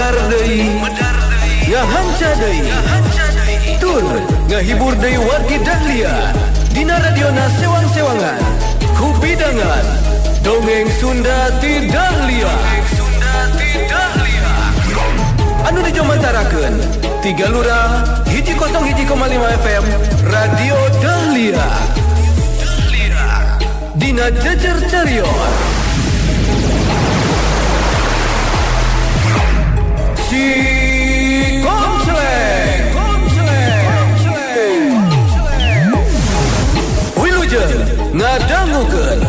Medar deui, ngahanca deui, tur ngahibur deui wargi Dahlia dina radiona sewang-sewangan kupidangan Dongeng Sunda ti Dahlia. Anu dijomantarakeun tiga lurah 101,5 FM Radio Dahlia dina Jejer Carios Si Komplek. Wilujeng ngadangukeun.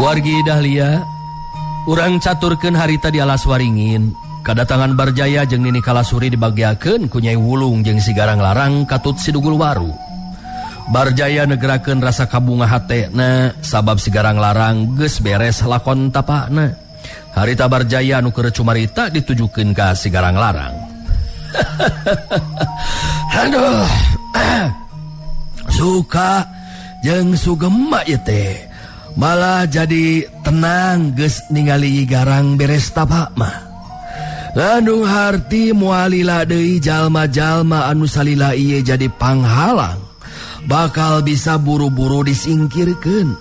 Wargi Dahlia, urang caturkeun harita di alas Waringin. Kadatangan Barjaya jeung Nini Kalasuri dibagiakeun ku Nyai Wulung jeung si Garang Larang katut Sidugul Waru. Barjaya negerakeun rasa kabunga hatena sabab si Garang Larang geus beres lakon tapakna. Harita Barjaya anu keur cumarita ditujukeun ka si Garang Larang. Aduh. Suka jeung sugema ieu teh. Malah jadi tenang geus ningali Garang beres tapak mah. Landung harti mualila deui jalma-jalma anu salila ieu jadi panghalang bakal bisa buru-buru disingkirkeun.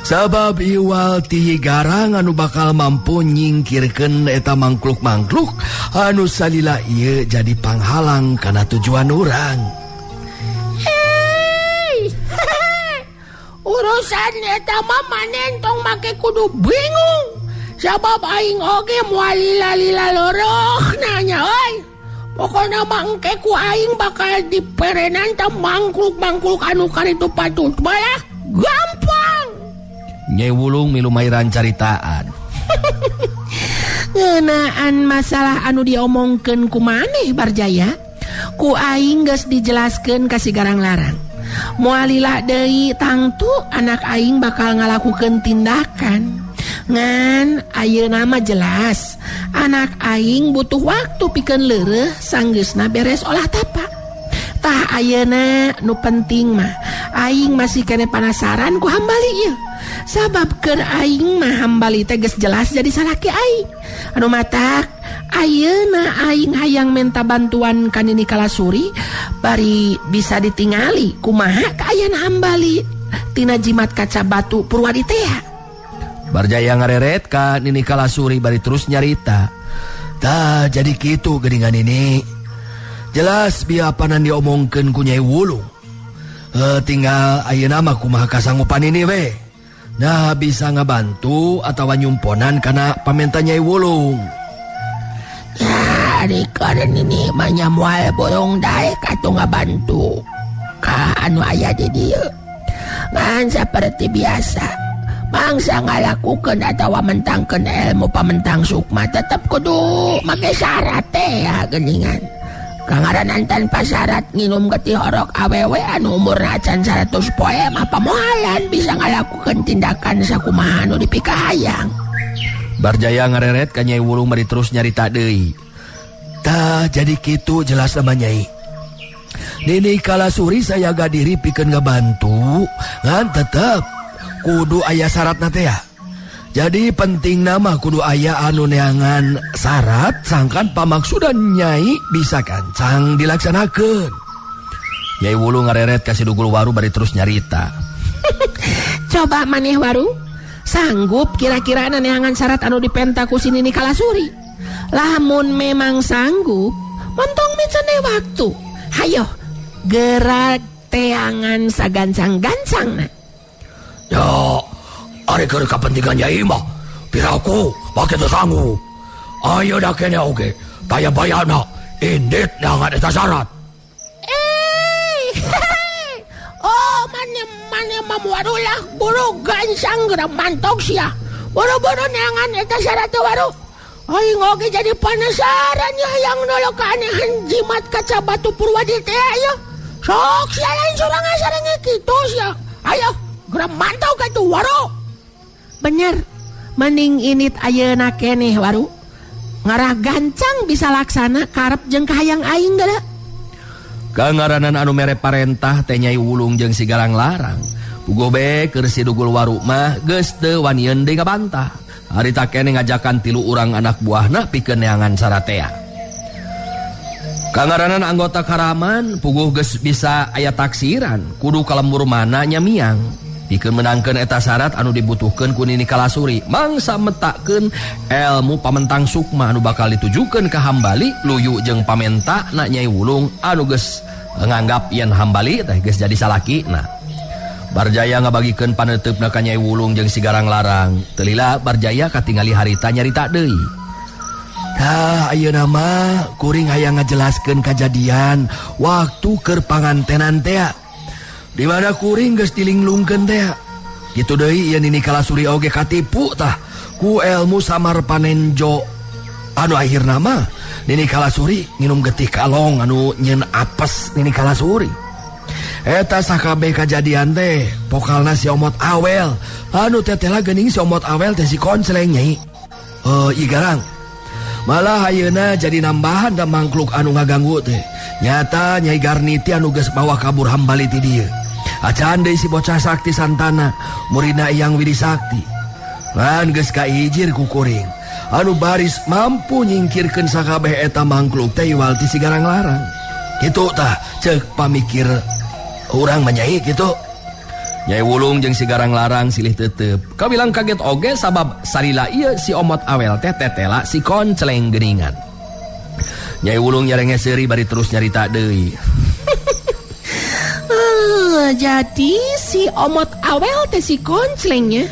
Sabab iwal ti Garang anu bakal mampu nyingkirkeun eta mangkluk-mangkluk anu salila ieu jadi panghalang kana tujuan urang. Hey! Urusan eta mah maneh tong make kudu bingung. Sabab aing oge moal lila-lila loroh nanya euy. Pokona mah engke ku aing bakal diperenan ta mangkluk-mangkluk anu karitu patut malah gampang. Nyai Wulung milu mairan caritaan. Ngeunaan masalah anu diomongkeun ku maneh Barjaya, ku aing geus dijelaskeun ka si Garang Larang. Mualila deui tangtu anak aing bakal ngalakukeun tindakan. Ngan ayeuna mah jelas anak aing butuh waktu pikeun leureuh sanggeusna beres olah tapa. Tah ayeuna nu penting mah aing masih kene panasaran ku Hambali ieu. Sabab keur aing mah Hambali teh geus jelas jadi salaki aing. Anu matak ayeuna aing hayang menta bantuan ka Nini Kalasuri bari bisa ditingali kumaha kaayaan Hambali tina jimat kaca batu Purwadi teh. Barjaya ngareret ka Nini Kalasuri bari terus nyarita. Tah jadi kitu geuningan ini. Jelas biapanan diomongkeun ku Nyai Wulung. Tinggal ayeuna mah kumaha kasanggupan ini we. Nah bisa ngabantu atawa nyumponan kana pamenta Nyai Wulung. Ya, ari karen ini mah nya moal borong daek atuh ngabantu ka anu aya di dieu. Ngan saperti biasa, mangsa ngalakukeun atawa mentangkeun ilmu pamentang sukma tetep kudu make syarat teh ya geuningan. Kangaranan tanpa syarat nginum getih horok awewe anu umurna acan 100 poe mah pamohalan bisa ngalakukeun tindakan sakumaha anu dipikahayang. Barjaya ngareret ka Nyai Wulung bari terus nyarita deui. Tah jadi kitu jelas sama Nyai. Nini Kalasuri sayaga diri pikeun ngabantu, ngan tetep kudu aya syaratna teh ya. Jadi penting nama kudu aya anu neangan syarat sangkan pamaksudan Nyai bisa gancang dilaksanakeun. Nyai Wulung ngareret ka Sidugul Waru bari terus nyarita. Coba maneh Waru, sanggup kira-kira neangan syarat anu dipenta ku si Nini Kalasuri? Lamun memang sanggup, montong micene waktu. Hayo, gerak teangan sagancang-gancangna. Ya, ari keur kapentingan Nyai mah Piraku make teu sanggup. Ayeuna keneh oge taya bayana indit neangan eta syarat. Eh, oh maneh maneh mah warulah buru gancang geura mantog sia. Buru-buru neangan eta syarat teh waru. Aing oge jadi penasaran ya yang nolok keanehan jimat kaca batu Purwadi teh ayo. Sok sia lain sorangan sareng kitu sia. Ayo geura mantog atuh waru. Bener, mending init ayeuna keneh waru. Ngarah gancang bisa laksana karep jeung kahayang aing geura. Kangaranan anu mere parentah teh Nyai Wulung jeung si Garang Larang. Puguh be keur si Dugul Waru mah geus teu wanieun deui ngabantah. Harita keneh ngajakan tilu urang anak buahna pikeun neangan saratea. Kangaranan anggota Karaman puguh geus bisa aya taksiran kudu ka lembur mana nya miang. Pikeun menangkeun eta syarat anu dibutuhkeun ku Nini Kalasuri mangsa metakeun elmu pamentang sukma anu bakal ditujukeun ka Hambali luyu jeung pamenta na Nyai Wulung anu geus nganggap yen Hambali teh geus jadi salakina. Barjaya ngabagikeun paneuteup ka Nyai Wulung jeung si Garang Larang. Teu lila Barjaya katingali harita nyarita deui. Tah ayeuna mah kuring hayang ngajelaskeun kajadian waktu keur pangantenan teh. Di mana kuring geus dilinglungkeun teh. Kitu deui ieu Nini Kalasuri oge katipu tah ku elmu samar panenjo. Anu akhirna mah Nini Kalasuri nginum getih kalong anu nyeun apes Nini Kalasuri. Eta sakabeh kajadian teh pokalna si Omot Awel. Anu tetela geuning si Omot Awel teh si Koncleng nyai. Ieu Garang. Malah ayeuna jadi nambahan da mangkluk anu ngaganggu teh. Nyata Nyai Garniti anu geus bawa kabur Hambali ti dieu. Acan deui si bocah sakti Santana, muridna Eyang Widi Sakti. Ngan geus kaijir ku kuring. Anu baris mampu nyingkirkeun sakabeh eta mangkluk teh iwal ti si Garang Larang. Kitu tah ceuk pamikir urang mah nyai kitu. Nyai Wulung jeung si Garang Larang silih tetep. Kawilang kaget oge sabab salila ieu si Omot Awel teh tetela si Koncleng geuningan. Nyai Wulung nyarenge seuri bari terus nyarita deui. Jadi si Omot Awel teh si Konclengnya.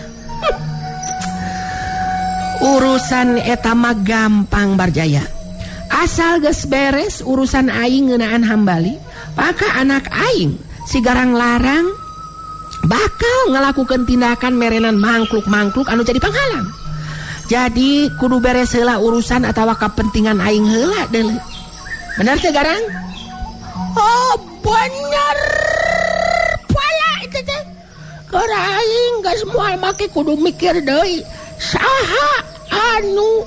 Urusan eta mah gampang Barjaya. Asal geus beres urusan aing ngeunaan Hambali, maka anak aing si Garang Larang bakal ngelakukan tindakan merenan mangkluk-mangkluk anu jadi panghalang. Jadi kudu beres heula urusan atawa kepentingan aing heula deuleu. Bener teh Garang? Oh, bener. Pala itu teh. Keur aing geus moal make kudu mikir deui. Saha anu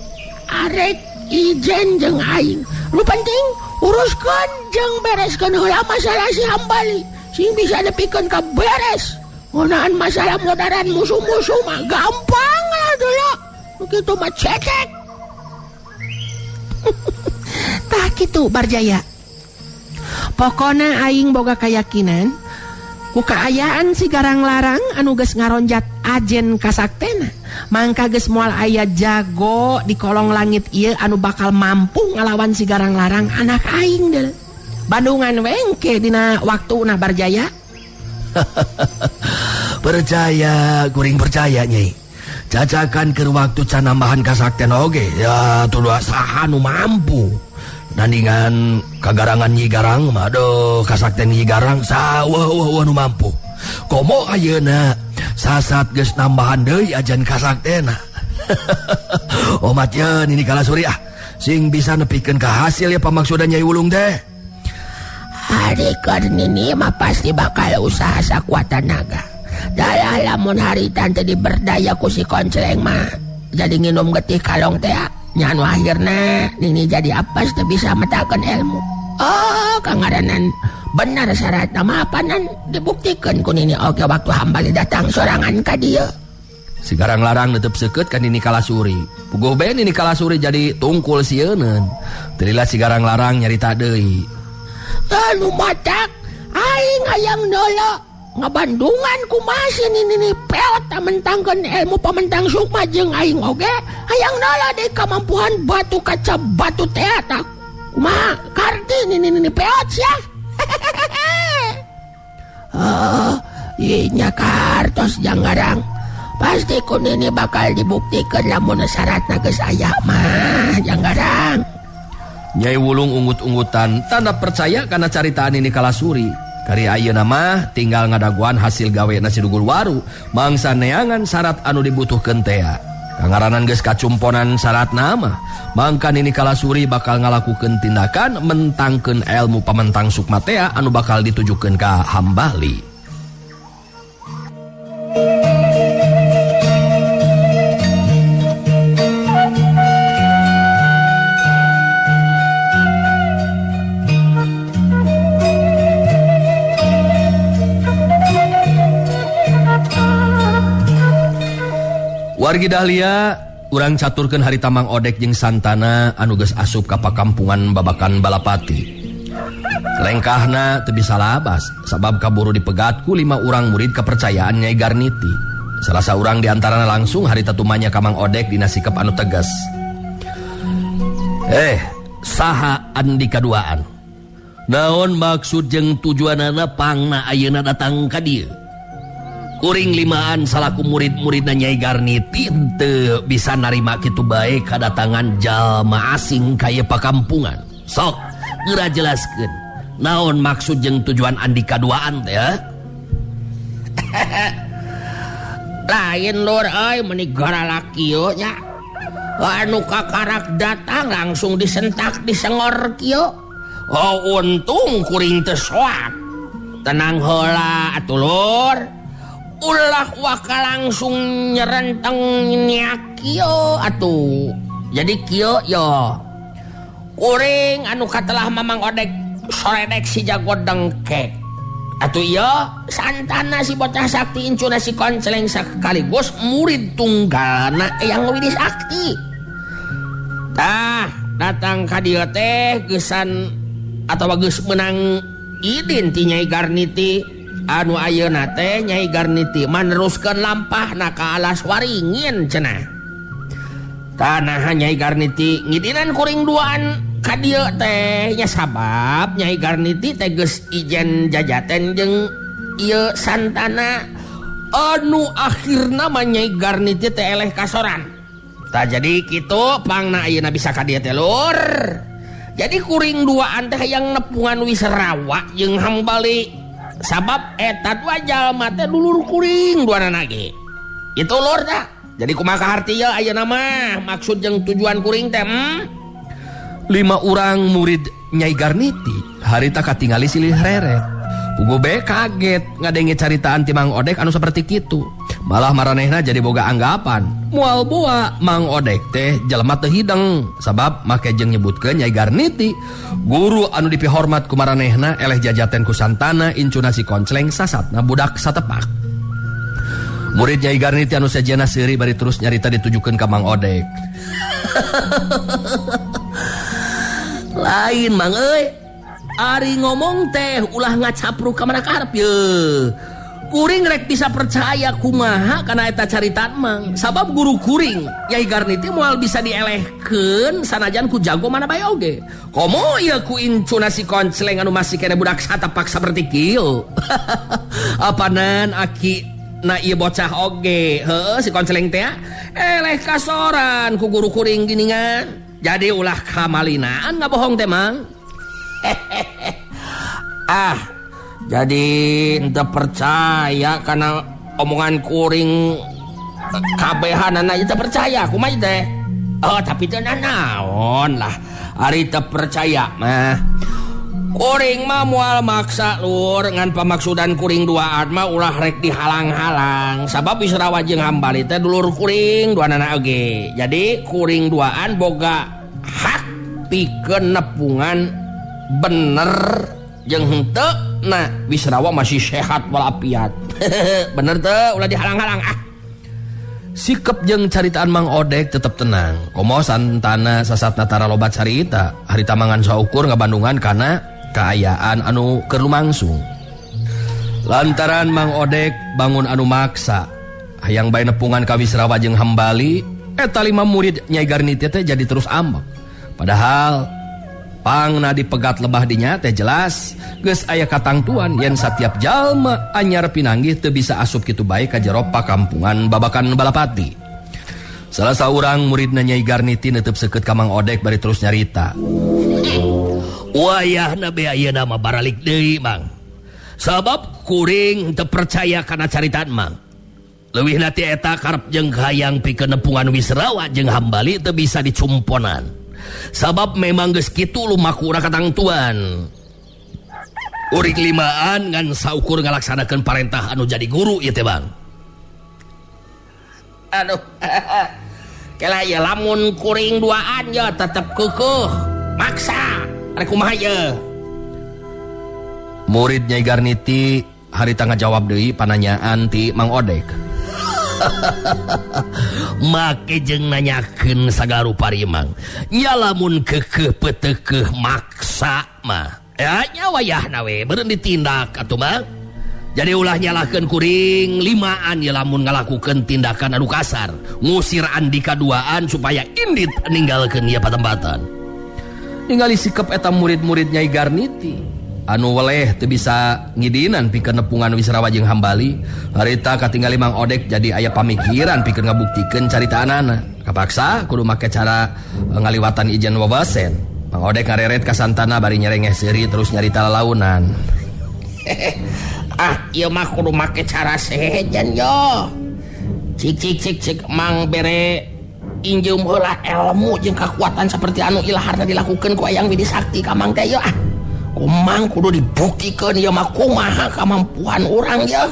arek ijen jeung aing. Nu penting uruskeun jeung bereskeun heula masalah si Hambali. Sing bisa nepikeun ka beres. Ngeunaan masalah modaran musuh-musuh mah gampang lah dulu. Begitu mah cetek. Tah kitu Barjaya. Pokona aing boga keyakinan ku kaayaan si Garang Larang anu geus ngaronjat ajen kasaktena. Mangka geus moal aya jago di kolong langit ieu anu bakal mampu ngalawan si Garang Larang anak aing deuleu. Bandungan wengke dina waktuna Barjaya. Percaya, kuring percaya nyai. Cacakan keur waktu can nambahan kasakten oge ya tuh saha nu mampu. Nandingan kagarangan Nyi Garang mah aduh kasakten Nyi Garang saweuh weuh nu mampu. Komo ayeuna sasat geus nambahan deui ajan kasaktena. Omat yeun Nini Kalasuri ah sing bisa nepikeun ka hasil ya pamaksudan Nyai Wulung teh. Ari keur nini mah pasti bakal usaha sakuat tenaga. Dalah lamun harita teu diberdaya ku si Koncleng mah jadi nginum getih kalong teh nya anu akhirna nini jadi apes teu bisa metakeun ilmu. Oh, kangaranan benar syaratna mah apanan dibuktikeun ku nini oge waktu Hambali datang sorangan ka dieu. Si Garang Larang netep seukeut ka Nini Kalasuri. Puguh bae Nini Kalasuri jadi tungkul sieuneun. Teu lila si Garang Larang nyarita deui. Anu matak aing hayang nolo ngabandungan kumaha si nini ni peot mentangkeun ilmu pamentang sukma jeung aing oge hayang nolo deui kamampuhan batu kaca batu teh tah kumaha karti nini nini peot sia. Oh, ieu nya kartos jang Garang. Pasti ku nini bakal dibuktikan lamun syaratna geus aya mah Jang Garang. Nyai Wulung unggut-unggutan tanda percaya karena caritaan Nini Kalasuri. Kari ayeuna mah tinggal ngadaguan hasil gawe nasi dugul waru mangsa neangan syarat anu dibutuhkeun tea. Kangaranan geus kacumponan syarat nama, mangka Nini Kalasuri bakal ngalakukeun tindakan mentangkeun ilmu pamentang sukma tea anu bakal ditujukeun ka Hambali. Wargi Dahlia, urang caturkeun harita Mang Odek jeung Santana anu geus asup ka pakampungan Babakan Balapati. Lengkahna teu bisa labas sabab kaburu dipegat ku 5 urang murid kepercayaan Nyai Garniti. Salah saurang di antarana langsung harita tumanya ka Mang Odek dina sikap anu tegas. Saha andi kaduaan? Naon maksud jeung tujuanana pangna ayeuna datang ka dieu? Kuring limaan salaku murid-muridna Nyai Garniti teu bisa narima kitu bae kadatangan jalma asing ka ieu pakampungan. Sok geura jelaskeun naon maksud jeung tujuan andika duaan teh ya? Lain lur euy meuni garalak kieu nya. Anu kakarak datang langsung disentak disengor kieu. Oh untung kuring teu soak. Tenang heula atuh lur. Ulah waka langsung nyerenteng nyak kieu atuh. Jadi kieu yo. Kuring anu katelah Mamang Odek soredek si jago dengkek. Atuh ieu Santana si bocah sakti incuna si konceleng sekaligus murid tunggalna Eyang Widi Sakti. Tah datang ka dieu teh geusan atawa geus meunang idin ti Nyai Garniti. Anu ayeuna teh Nyai Garniti maneruskeun lampahna ka alas waringin cenah. Tah Nyai Garniti ngidinan kuring duaan ka dieu teh nya sabab Nyai Garniti teh geus ijen jajaten jeung ieu Santana anu akhirna mah Nyai Garniti teh eleh kasoran. Tah jadi kitu pangna ayeuna bisa ka dieu teh lur. Jadi kuring duaan teh hayang nepungan Wisrawa jeung Hambali. Sabab eta dua jalma teh dulur kuring duanana ge. Itu lur tah. Jadi kumaha kaharti ieu ayeuna mah maksud jeung tujuan kuring teh? 5 urang murid Nyai Garniti harita katingali silih reret. Pugu be kaget ngadenge caritaan ti Mang Odek anu saperti kitu. Malah maranehna jadi boga anggapan moal boa Mang Odek teh jelema teu hideng sabab make jeung nyebutkeun Nyai Garniti guru anu dipihormat ku maranehna eleh jajaten ku Santana incuna si koncleng sasatna budak satepak. Murid Nyai Garniti anu sejenna seuri bari terus nyarita ditujukeun ka Mang Odek. Lain Mang euy, ari ngomong teh ulah ngacapruk ka mana karep ye. Kuring rek bisa percaya kumaha kana eta caritaan Mang. Sabab guru kuring Nyai Garniti moal bisa dielehkeun sanajan ku jago mana bae oge. Komo ieu ku incuna si koncleng anu masih kene budak satapak saperti kieu. Apanan aki na ieu bocah oge. Heueuh si koncleng teh eleh kasoran ku guru kuring giningan. Jadi ulah kamalinaan ngabohong teh Mang. Ah, jadi ente percaya karena omongan kuring kabehanana teu percaya kumaha teh? Oh, tapi teu nanaon lah. Ari teu percaya mah. Kuring mah moal maksa lur ngan pamaksudan kuring duaan mah ulah rek dihalang-halang. Sabab Wisrawa jeung Hambali teh dulur kuring duanana oge. Jadi kuring duaan boga hak pikeun nepungan bener jeung henteu na Wisrawa masih sehat walafiat. Bener teu ulah dihalang-halang ah. Sikep jeung caritaan Mang Odek tetep tenang. Komo Santana sasatna tara loba carita, harita mangan saukur ngabandungan kana kaayaan anu keur lumangsung. Lantaran Mang Odek bangun anu maksa, hayang bae nepungan ka Wisrawa jeung Hambali, eta 5 murid Nyai Garniti teh jadi terus ambek. Padahal Pangna dipegat lebah dinya teh jelas geus aya katangtuan yen satiap jalma anyar pinanggih teu bisa asup kitu bae ka jero pakampungan Babakan Balapati. Salah saurang muridna Nyai Garniti neuteub seukeut ka Mang Odek bari terus nyarita. Wayahna be ayeuna mah baralik deui Mang. Sabab kuring teu percaya kana caritaan Mang. Leuwihna ti eta karep jeung hayang pikeun nepungan Wisrawa jeung Hambali teu bisa dicumponan. Sabab memang geus kitu lumakuna katangtuan. Uring limaan ngan saukur ngalaksanakeun parentah anu jadi guru ieu teh Bang. Aduh. Kela ieu lamun kuring duaan ya tetep keukeuh maksa. Rek kumaha ieu? Murid Nyai Garniti harita ngajawab deui pananyaan ti Mang Odek. Make jeung nanyakeun sagala rupa Mang. Nya lamun keukeuh peuteukeuh maksa mah. Ya nya wayahna we beureun ditindak atuh Mang. Jadi ulah nyalahkeun kuring limaan ya lamun ngalakukeun tindakan anu kasar, ngusir Andika duaan supaya indit ninggalkeun ieu patempatan. Ningali sikep eta murid-murid Nyai Garniti anu weleh teu bisa ngidinan pikeun nepungan Wisrawa jeung Hambali, harita katingali Mang Odek jadi aya pamikiran pikeun ngabuktikeun caritaanana. Kapaksa kudu make cara ngaliwatan ijen wawasen. Mang Odek ngareret ka Santana bari nyerengeh seuri terus nyarita lalaunan. Ah, ieu mah kudu make cara sejen yo. Cik cik cik cik Mang bere injeum heula ilmu jeung kekuatan seperti anu ilaharna dilakukeun ku Eyang Widi Sakti ka Mang teh yo ah. Kumang kudu dibuktikeun ieu mah kumaha kamampuan urang ye.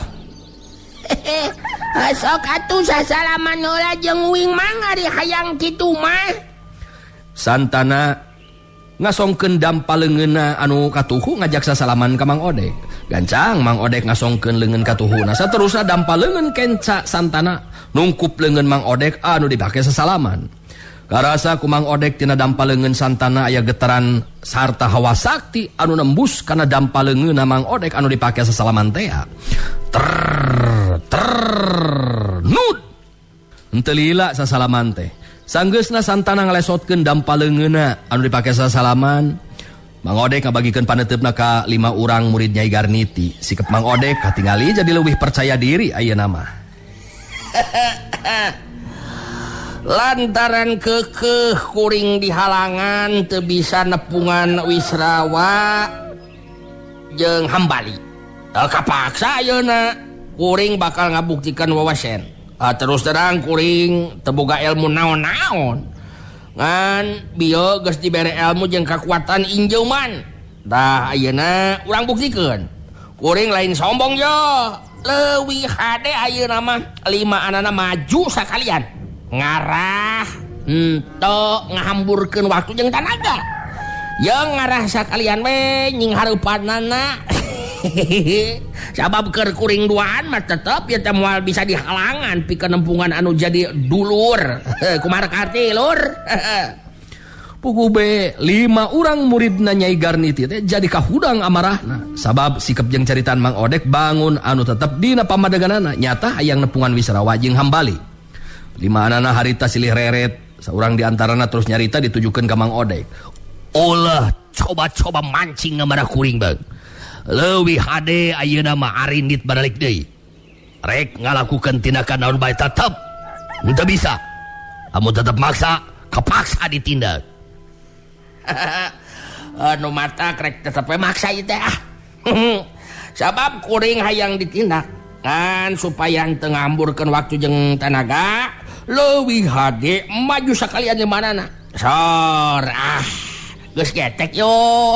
Sok atuh sasalaman heula jeung uing Mang ari hayang kitu mah. Santana ngasongkeun dampa leungeunna anu katuhu ngajak sasalaman ka Mang Odek. Gancang Mang Odek ngasongkeun leungeun katuhuna saterusna dampa leungeun kenca Santana nungkup leungeun Mang Odek anu dipake sasalaman. Karasa ku Mang Odek tina dampa leungeun Santana aya getaran sarta hawa sakti anu nembus kana dampa leungeunna Mang Odek anu dipake sasalaman tea. Ter ter nut. Henteu lila sasalaman teh. Sanggeusna Santana ngalesotkeun dampa leungeunna anu dipake sasalaman. Mang Odek ngabagikeun paneuteup-na ka 5 urang murid Nyai Garniti. Sikep Mang Odek katingali jadi leuwih percaya diri ayeuna mah. Lantaran kekeh kuring dihalangan teu bisa nepungan Wisrawa jeung Hambali. Kapaksa ayeuna kuring bakal ngabuktikan wawasen. Terus terang kuring teu boga ilmu naon-naon. Ngan bieu geus dibere ilmu jeung kakuatan injeuman. Tah ayeuna urang buktikeun. Kuring lain sombong yo. Leuwih hade ayeuna mah lima anana maju sakalian. Ngarah henteu ngahamburkeun waktu jeung tanaga. Jeung ngarah sakalian we nying hareupanana. Sabab keur kuring duaan mah tetep ya teh moal bisa dihalangan pikeun nempungan anu jadi dulur. Kumaha arti lur? Puguh be 5 urang muridna Nyai Garniti teh jadi kahudang amarahna. Sabab sikep jeung caritaan Mang Odek bangun anu tetep dina pamadeganana nyata hayang nepungan Wisrawa jeung Hambali. 5 anana harita silih reret, saurang di antarana terus nyarita ditujukeun ka Mang Odek. Ulah coba-coba mancing ngamarah kuring Bang. Leuwih hade ayeuna mah arindit baralik deui. Rek ngalakukeun tindakan naon bae tetep henteu bisa. Amun tetep maksa, kepaksa ditindak. Anu mata rek tetep we maksa ieu teh ah. Sabab kuring hayang ditindak. Ngan supaya henteu ngamburkeun waktu jeung tanaga, leuwih hade maju sakalian di manana. Sor ah, geus getek yo.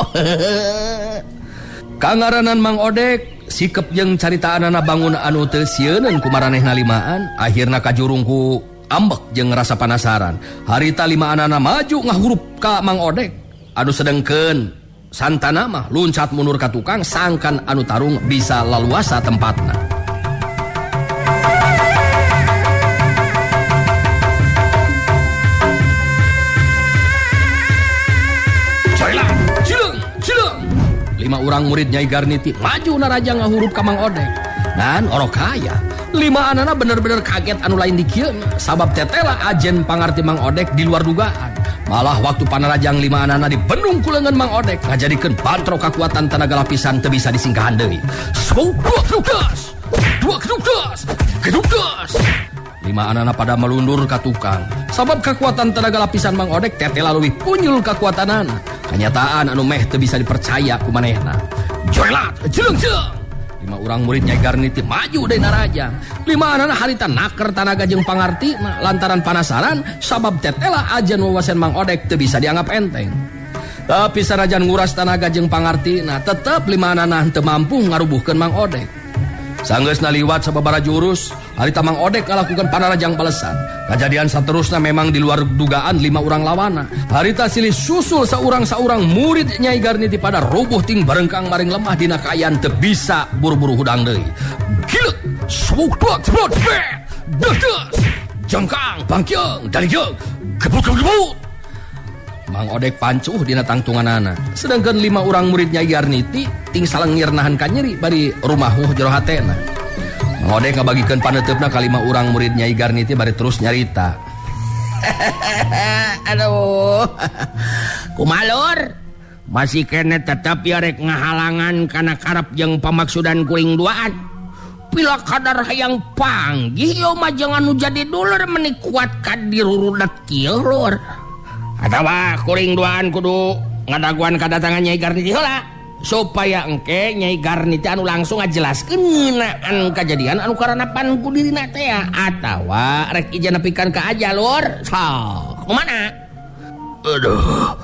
Kangaranan Mang Odek sikep jeung caritaanana bangun anu teu sieuneun ku maranehna limaan, akhirna kajurung ku ambek jeung rasa panasaran. Harita limaanana maju ngahurup ka Mang Odek. Anu sedengkeun Santana mah luncat mundur ka tukang sangkan anu tarung bisa laluasa tempatna. 5 urang murid Nyai Garniti maju naraja ngahurup ka Mang Odek. Dan orok kaya Lima anana bener-bener kaget anu lain di kieu sabab tetela ajen pangarti Mang Odek di luar dugaan. Malah waktu panarajang lima anana dibendung ku leungeun Mang Odek ngajadikeun bantrok kakuatan tenaga lapisan teu bisa disingkahan deui. Dua kedugas, dua kedugas, kedugas. Lima anana pada melundur ka tukang sabab kekuatan tenaga lapisan Mang Odek tetela leuwih punyul kakuatanana. Kenyataan anu meh teu bisa dipercaya ku manehna. Jorelat, jeleng-jeleng. Lima urang murid Nyai Garniti maju deui narajang. Lima anana harita naker tanaga jeung pangarti lantaran panasaran sabab tetela ajen wawasan Mang Odek teu bisa dianggap enteng. Tapi sanajan nguras tanaga jeung pangartina tetep lima anana teu mampu ngarubuhkeun Mang Odek. Sanggeusna liwat sababaraha jurus, harita Mang Odek ngalakukeun panarajang balesan. Kajadian saterusna memang di luar dugaan lima urang lawana. Harita silih susul saurang-saurang murid Nyai Garniti pada rubuh ting barengkang maring lemah dina kaayaan teu bisa buru-buru hudang deui. Gilek, suwuk duak jebrot, dedes, jengkang, bangkeung, daligyeung, gebut-gebut. Mang Odek pancuh dina tangtunganana. Sedangkan lima urang murid Nyai Garniti ting salengir nahan kanyeri bari rumahuh jero hatena. Mang Odek ngabagikeun paneuteup ka lima urang murid Nyai Garniti bari terus nyarita. Aduh. Kumaha lur? Masih kene tetep ya rek ngahalangan kana karep jeung pamaksudan kuring duaan. Pila kadar hayang panggih ieu mah jeung anu jadi dulur meni kuat ka dirurudet kieu lur. Atawa kuring duaan kudu ngadaguan kadatangan Nyai Garniti heula supaya engke Nyai Garniti anu langsung ngajelaskeun ngeunaan kajadian anu karanapan ku dirina teh atawa rek ijan nepikan ka aja lur. Sok kumaha? Aduh,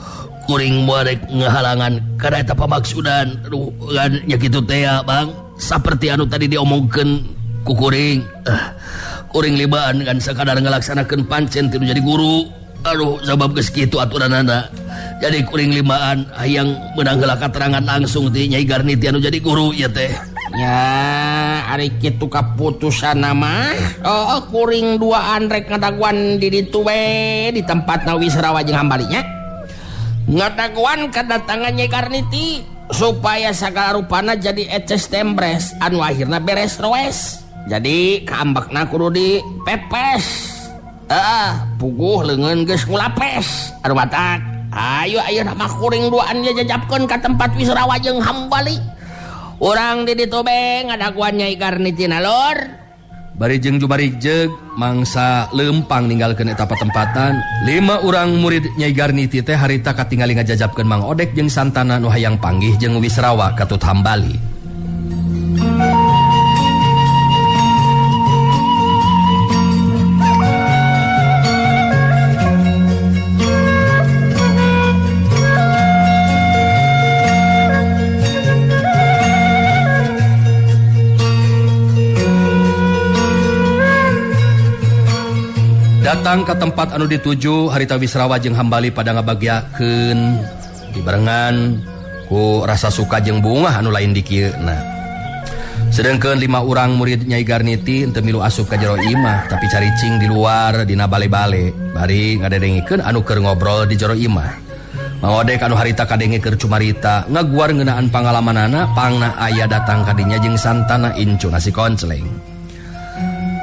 kuring mah rek ngahalangan kana eta pamaksudan. Aduh, kan nya kitu teh ya, Bang. Saperti anu tadi diomongkeun ku kuring. Kuring libaan kan sakadar ngalaksanakeun pancen teu jadi guru. Aduh, sabab geus kitu aturanana. Jadi kuring limaan hayang meunang heula katerangan langsung ti Nyai Garniti anu jadi guru ieu teh. Ya, ari kitu kaputusanna mah. Oh, kuring duaan rek ngadaguan di ditu we di tempatna Wisrawa jeung Hambali nya. Ngadaguan kedatangan Nyai Garniti supaya sagala rupana jadi eces tembres anu akhirna beres roes. Jadi kaambekna kudu dipepes. Puguh leungeun geus ngulapes. Aduh batak. Ayo ayeuna mah kuring duaan nya jajapkeun ka tempat Wisrawa jeung Hambali. Urang di ditu be ngadaguan Nyai Garniti na lur. Bari jeung jumarijeg mangsa leumpang ninggalkeun eta patempatan. Lima urang murid Nyai Garniti teh harita katingali ngajajapkeun Mang Odek jeung Santana nu hayang panggih jeung Wisrawa katut Hambali. Datang ke tempat anu dituju harita Wisrawa jeung Hambali pada ngabagiakeun dibarengan ku rasa suka jeung bungah anu lain dikieuna. Sedengkeun lima urang murid Nyai Garniti teu milu asup ka jero imah tapi caricing di luar dina bale-bale bari ngadedengikeun anu keur ngobrol di jero imah. Mang Odek anu harita kadenge keur cumarita ngaguar ngeunaan pangalamanana pangna aya datang ka dinya jeung Santana incuna si Koncleng.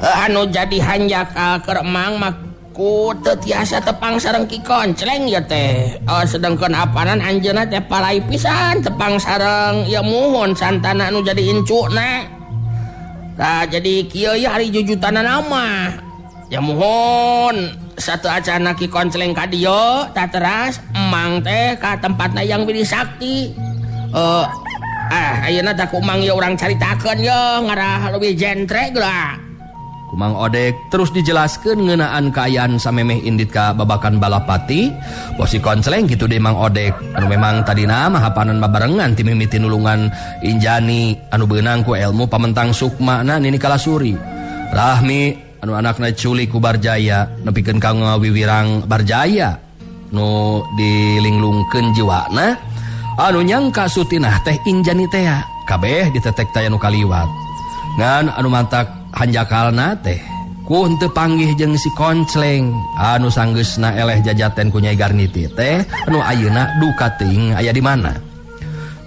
Anu jadi hanjakal keur emang mah ku teu tiasa tepang sareng Ki Koncleng ya teh. Sedengkeun apanan anjeunna teh palai pisan tepang sareng ya muhun Santana anu jadi incuna. Tah jadi kieu ye hari jujutanana mah. Ya muhun satu acana Ki Koncleng ka dieu tah teras emang teh ka tempatna Yang Widi Sakti. Ayeuna tah ku emang ye urang caritakeun ye ngarah leuwih jentre geura. Mang Odek terus dijelaskan ngeunaan kaayaan samemeh indit ka babakan Balapati. Bos si Koncleng gitu deh Mang Odek anu memang tadina mah hapanan babarengan ti mimiti nulungan Injani anu beunang ku ilmu pamentang sukma na Nini Kalasuri. Rahmi anu anakna culik ku Barjaya nepikeun ka ngawiwirang Barjaya nu dilinglungkeun jiwana anu nyangka Sutinah teh Injani teh kabeh ditetek taya nu kaliwat. Ngan anu mantak hanjakalna teh ku henteu panggih jeung si Koncleng anu sanggeusna eleh jajaten ku Nyai Garniti teh anu ayeuna duka teuing aya di mana.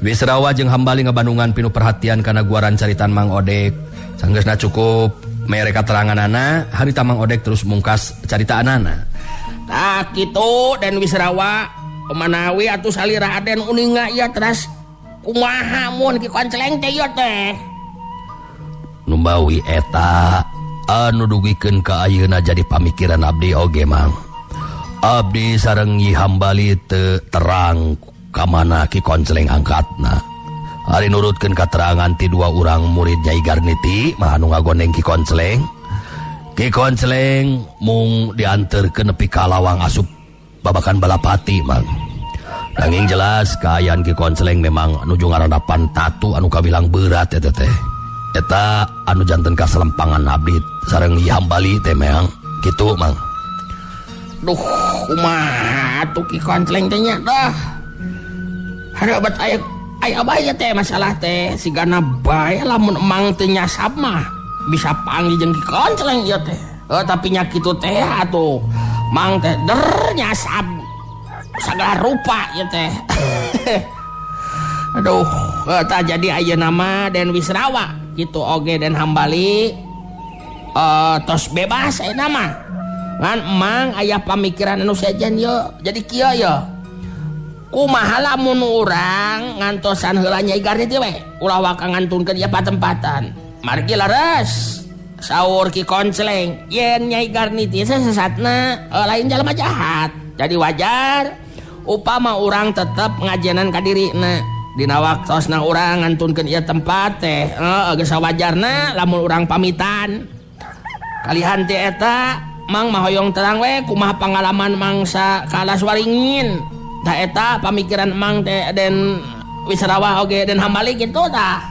Wisrawa jeung Hambali ngabandungan pinuh perhatian kana guaran caritan Mang Odek. Sanggeusna cukup Mere kateranganana harita Mang Odek terus mungkas caritaanana. Tah kitu Den Wisrawa manawi atuh salira Aden uninga ieu teras kumaha mun Ki Konceleng teh ieu teh. Numbawi eta anu dugikeun ka ayeuna jadi pamikiran abdi oge Mang. Abdi sareng Nyi Hambali teu terang ka mana Ki Konceleng angkatna. Ari nurutkeun katerangan ti dua urang murid Nyai Garniti mah anu ngagondeng Ki Konceleng. Ki Konceleng mung dianterkeun nepi ka lawang asup babakan Balapati Mang. Nanging jelas kaayaan Ki Konceleng memang nuju ngarandapan tatu anu kawilang berat eta teh. Eta anu janten kaselempangan abdi sareng Nyi Hambali teh memang kitu Mang. Duh, kumaha atuh Ki Konceleng teh nya dah. Harabat aya aya bae teh masalah teh sigana bae lamun emang teu nyasab mah bisa panggih jeung Ki Konceleng ieu teh. Tapi nya kitu teh atuh mang teh der nyasab sagala rupa ieu teh. Aduh, tah jadi ayeuna mah Den Wisrawa kitu oge Den Hambali tos bebas ayeuna mah. Ngan emang aya pamikiran anu sejen ye jadi kieu ye. Kumaha lamun urang ngantosan heula Nyai Garniti we ulah waka ngantunkeun ieu patempatan. Margi leres saur Ki Konceleng yen Nyai Garniti sesatna lain jalma jahat. Jadi wajar upama urang tetep ngajenan ka dirina. Dina waktosna urang ngantunkeun ieu tempat teh geus sawajarna lamun urang pamitan. Kalihan ti eta Mang mah hoyong terang we kumaha pangalaman mangsa ka Alas Waringin. Tah eta pamikiran Mang teh Den Wisrawa oge Den Hambali kitu tah.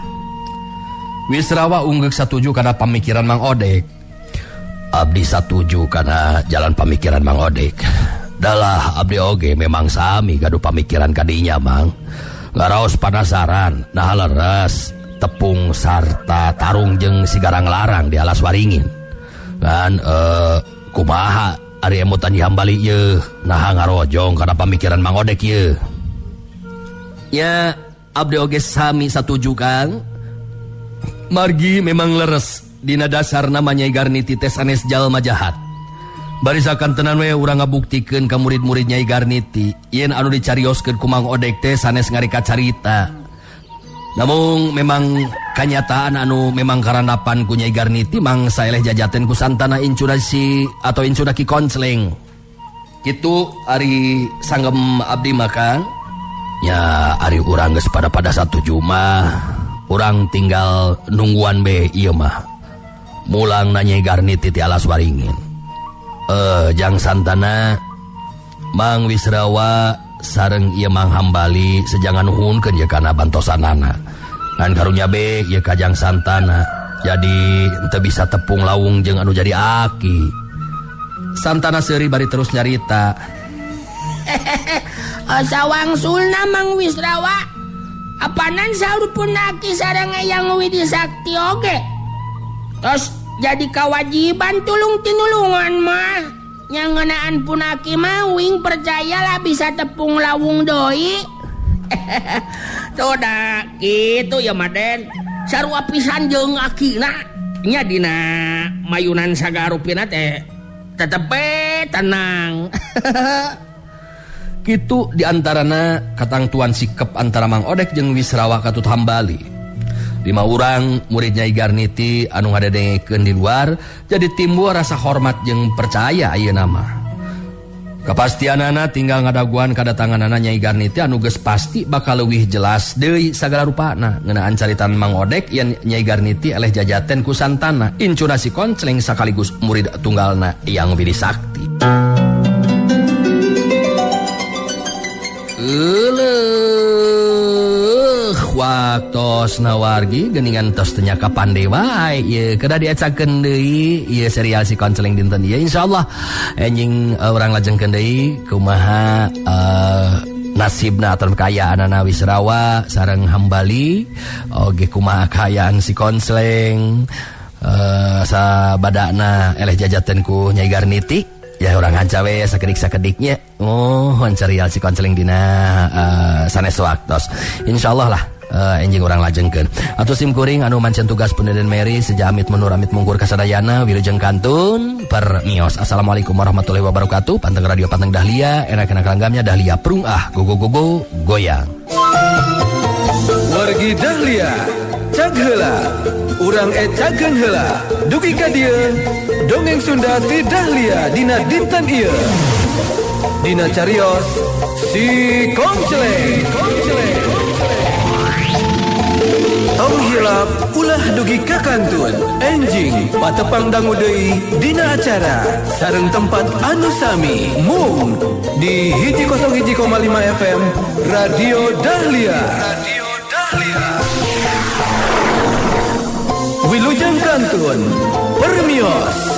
Wisrawa unggek satuju kana pamikiran Mang Odek. Abdi satuju kana jalan pamikiran Mang Odek. Dalah abdi oge memang sami gaduh pamikiran kadinya Mang. Ngaraos panasaran nah leres tepung sarta tarung jeung si Garang Larang di Alas Waringin. Kan kumaha ari emutan Nyi Hambali yeuh naha ngarojong kana pamikiran Mang Odek yeuh. Ya abdi oge sami satuju Kang. Margi memang leres dina dasarna mah Nyai Garniti teh sanes jalma jahat. Barisakan tenan we urang ngabuktikeun ka murid-murid Nyai Garniti yen anu dicarioskeun ku Mang Odek teh sanes ngarika carita. Namun memang kanyataan anu memang karandapan ku Nyai Garniti mang saeleh jajaten ku Santana incuna si atau incuna Ki Konceleng. Kitu ari sanggem abdi mah Kang. Ya ari urang geus pada satuju mah urang tinggal nungguan be ieu mah. Mulang na Nyai Garniti ti Alas Waringin. Jang Santana Mang Wisrawa sareng ieu Mang Hambali sejangan nuhunkeun ye kana bantosanana. Ngan karunya be ieu ka Jang Santana jadi teu bisa tepung lawung jeung anu jadi aki. Santana seuri bari terus nyarita. Sawangsulna Mang Wisrawa apanan saur pun aki sareng Eyang Widi Sakti oge. Tos jadi kewajiban tulung tinulungan mah. Nyangenaan punaki mah wing percayalah bisa tepung lawung doi. Tuh dah gitu ya Maden. Sarua pisan jeung akina nya dina mayunan sagarupina teh tetep be tenang. Kitu diantarana katangtuan sikep antara Mang Odek jeung Wisrawa katut Hambali. 5 urang murid Nyai Garniti anu ngadedengekeun di luar jadi timbul rasa hormat jeung percaya ayeuna mah. Kapastianana tinggal ngadaguan kadatanganana Nyai Garniti anu geus pasti bakal leuwih jelas deui sagala rupana ngeunaan caritan Mang Odek yen Nyai Garniti eleh jajaten ku Santana incuna si Konceleng sakaligus murid tunggalna Eyang Widi Sakti. Waktos nawargi geningan tos teu nyaka pande wae ieu kedah diacakeun deui ieu serial si Konceleng dinten ieu insyaallah enjing urang lajengkeun deui kumaha nasibna atau kaayaanana Wisrawa sareng Hambali oge kumaha kaayaan si Konceleng sabadana eleh jajaten ku Nyai Garniti ya urang hanca we sakedik-sakediknya oh serial si Konceleng dina sanes waktos insyaallah lah. Enjing urang lajengkeun. Atuh sim kuring anu mancen tugas Puneden Mary seja amit mundur amit mungkur kasadayana wilujeng kantun permios. Assalamualaikum warahmatullahi wabarakatuh. Panteng radio panteng Dahlia, enak-enak langgamnya Dahlia prung ah go go go go goyang. Wargi Dahlia, cag heula. Urang ecakeun heula. Dugi ka dieu, dongeng Sunda ti Dahlia dina dinten ieu. Dina carios si Kongceleng. Tong hilap ulah dugi ka kantun. Enjing patepang dangu deui dina acara sareng tempat anu sami mung di 101,5 FM Radio Dahlia. Radio Dahlia. Wilujeng kantun permios.